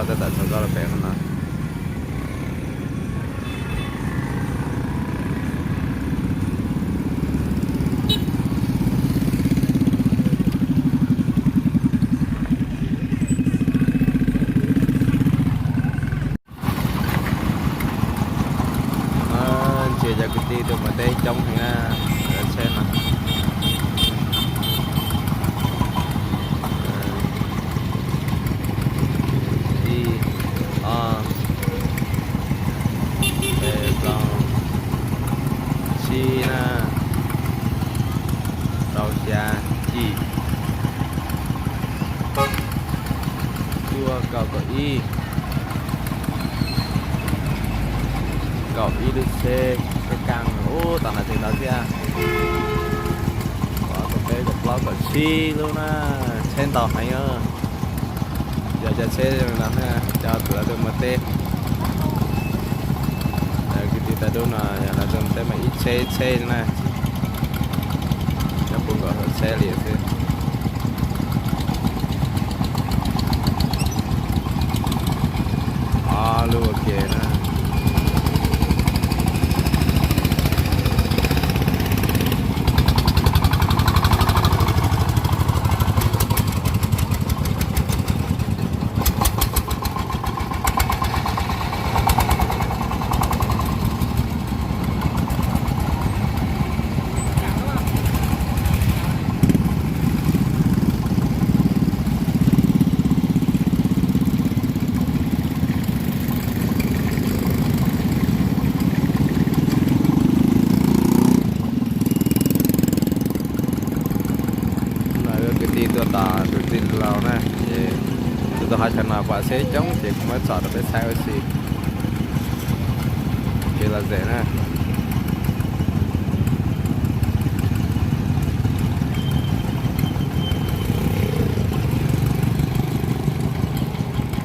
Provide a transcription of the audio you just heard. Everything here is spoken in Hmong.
Tab tom txog koj rau pem no. Ntsia cov kwv tij tuaj mus teb coob heev na, lawv tsheb no. Ib, ob, peb, plaub, tsib na, rau, xya, yim, cuaj, kaum, kaum ib. Kaum ib lub tsheb, tsheb kaj ub, tom no tseem ntau thiab. Kaum ob, kaum peb, kaum plaub, kaum tsib lub na, tsheb ntau heev. Yog cov tsheb no na, cov txawm lawv tuaj mus teb. Kwv tij tag dub no yog lawv tuaj mus teb mas ib tsheb tsheb na, nyob puag nkaus hauv tsheb li xwb. Ob lub ua ke na. No kwv tij tuaj tom tus tij laug na, ces tus tuaj hauv chaw no pom tsheb coob ces kuv muab tsom rau peb saib ua si. Kev lom zem na.